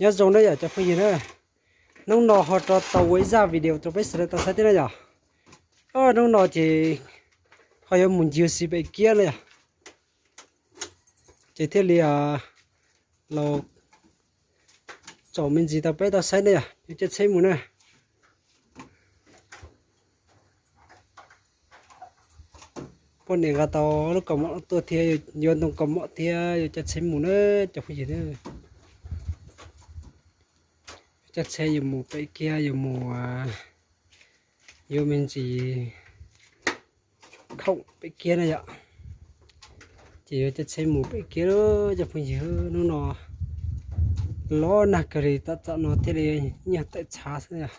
Nyob zoo na yom cov phooj ywg na, hnub no ho rov tau ua ib zaj video rau peb sawv daws tau saib thiab na yom. Hnub no ces ho yuav mus ncig xis pem kiab na yom, ces thiaj li los tsom me ntsis tau peb tau saib na yom, yuav caij tsheb mus na. Poj niam nqa tau lub kaus mom tuaj thiab, yuav ntoo kaus mom thiab yuav caij tsheb mus na cov phooj ywg na. Caij tsheb yuav mus pem kiab, yuav mus yuav me ntsis khoom pem kiab na yom. Ces yuav caij tsheb mus pem kiab cov phooj ywg. Hnub no los nag kawg li, tam tsam no thiaj li nyuag tawm tshav xwb yom.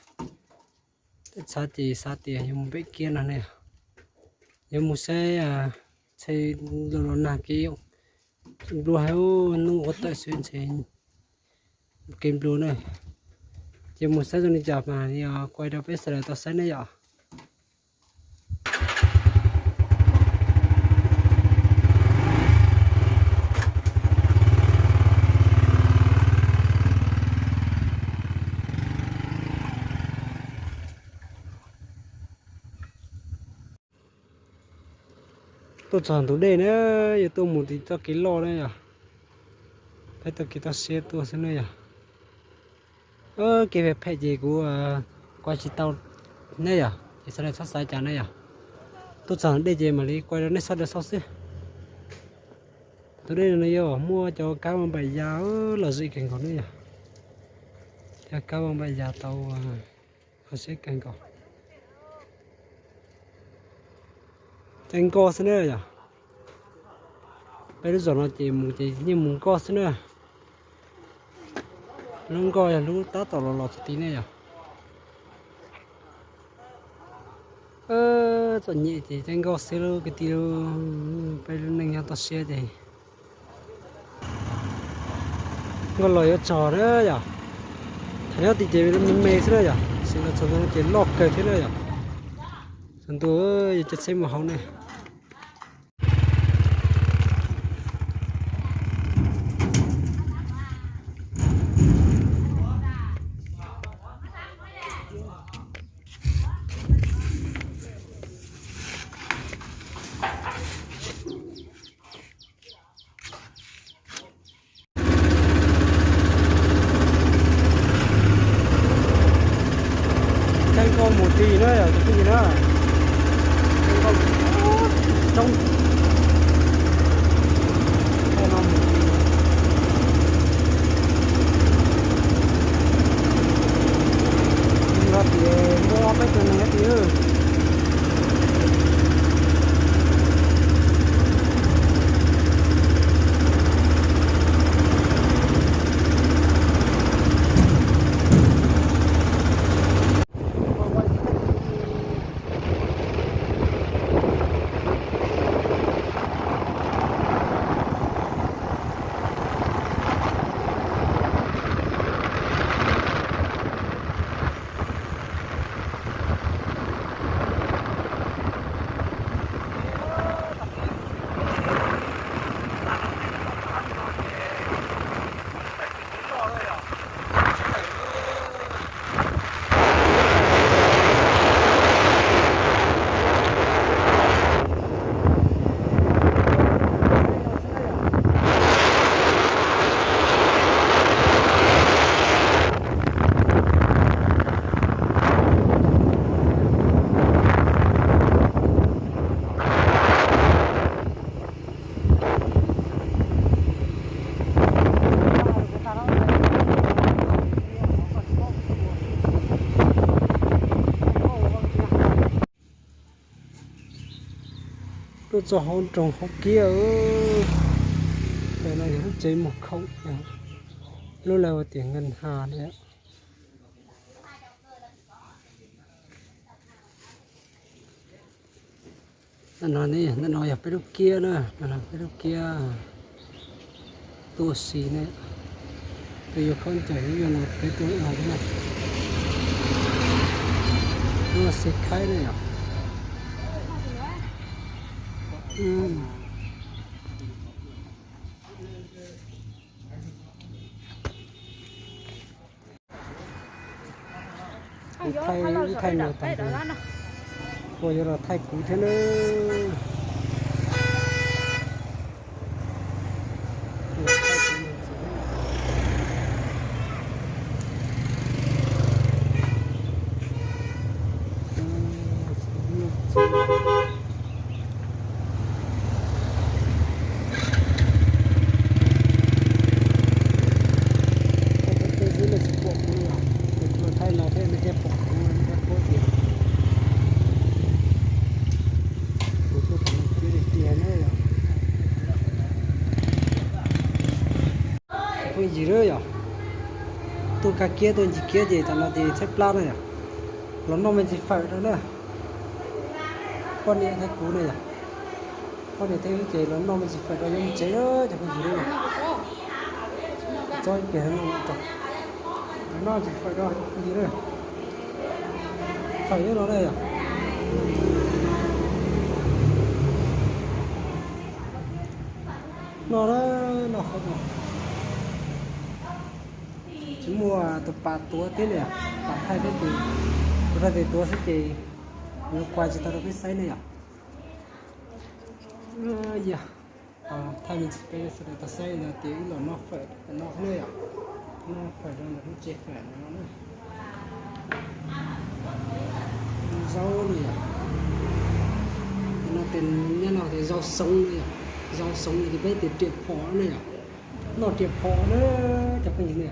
Tawm tshav ces xav tias yuav mus pem kiab no ne, yuav mus saib tsheb los los nag kev. Nplua hais hnub ua tawm xwb ntshe kev nplua na. Ces mus saib zoo li cas mas kuaj rau peb sawv daws tau saib ne yom. Tuaj txog ntug dej na, yuav tuaj mus tim txoj kev loj na yom. Peb taug kev toj siab tuaj xwb na yom. Kev phem phem ces kuv kuaj tsis tau ne yom, ces sawv daws txhob xav cas na yom. Tuaj txog dej ces mam li kuaj rau nej sawv daws saib xwb. Tus dej no yog muaj cov kab vaj npaim ya los zim kawg nkaus ne yom. Cov kab vaj npaim ya tau hauv siab kawg nkaus. Caij nkoj xwb na yom. Peb lub zos no ces mus ces yeej mus nkoj xwb na. Lub nkoj yog lub tab tom los los txog tid ne yom. Txom nyem ces caij nkoj xwb lub kwv tij, peb lub neej nyob toj siab ces nkoj los yuav txog na yom. Thaum nyob tid ces me me xwb na yom, tab sis los txog ntawm no ces loj kawg thiab na yom. Tsaus ntuj yuav caij tsheb mus hauv ne. Caij nkoj mus tid na yom, tus phooj ywg na. Caij nkoj mus roob. Caij no mus tid. Nyob tid muaj ob peb tug neeg nyob tid. Tuaj txog hauv nroog Hauv Kiab, ntawm no yog lub tsev muag khoom, lub lawv hu tias ngân hàng na. Ntawm no, ntawm no yog peb lub kiab na, peb lub kiab tuaj si ne. Tus yuav khaub ncaws yuav no peb tuaj no na. Lub xes khaib na yom. Thaij, thaij no tag, ua yuav los thaij kuv thiab na. Tej xwb nej tsis pom kuv, kuv thaij no thiab nej thiaj pom kuv, nej thiaj paub tias kuv tuaj tom no tiag tiag na. Phooj ywg na yom, tuaj kaj kiab tuaj ncig kiab ces tam no ces tshaib plab na yom, los noj me ntsis fawm rau na. Poj niam thiab kuv na yom, poj niam thiab wb ces los noj me ntsis fawm rau yuav mus tsev na cov phooj ywg na. Txob ib pliag no, los noj ntsis fawm rau phooj ywg na. Fawm yuav los na yom. Noj na, noj fawm no. Tsis muaj tus pas tuav thiab li, pas thaij thiab ces kuv rau tes tuav xwb ces yuav kuav tsis tau rau peb saib ne yom. Yog thaij me ntsis peb sawv daws tau saib no ces wb los noj fawm no ne yom. Noj fawm rau ntawm lub tsev fawm no na. Zaub ne yom. No tes nyob no tes zaub xoov ne yom. Zaub xoov no ces peb tias riam phom ne yom. Noj riam phom na cov phooj ywg ne.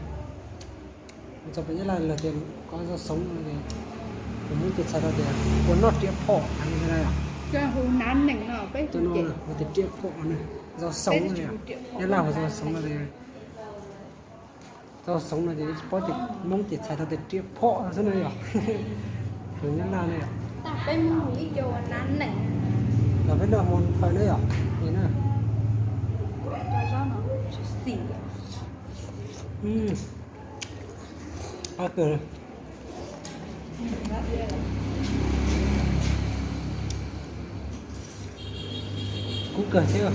Txog pem Nyab Laj lawv tias kov zaub xoov no ces, kuv muab tis txhais rau tias ua noj riam phom no yom. Cov no hu tias riam phom na, zaub xoov no yom. Nyab Laj hu zaub xoov no tias, zaub xoov no ces tsis paub tias Hmoob tis txhais rau tias riam phom xwb na yom. Tus Nyab Laj na yom. Los peb noj hmo fawm na yom. Li na. Qab kawg. Kub kawg thiab.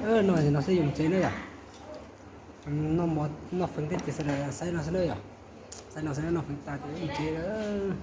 No no xwb yuav mus tsev na yom. Noj feev thiab ces sawv daws saib no xwb na yom. Saib no xwb, noj feev tas ces yuav mus tsev lawm.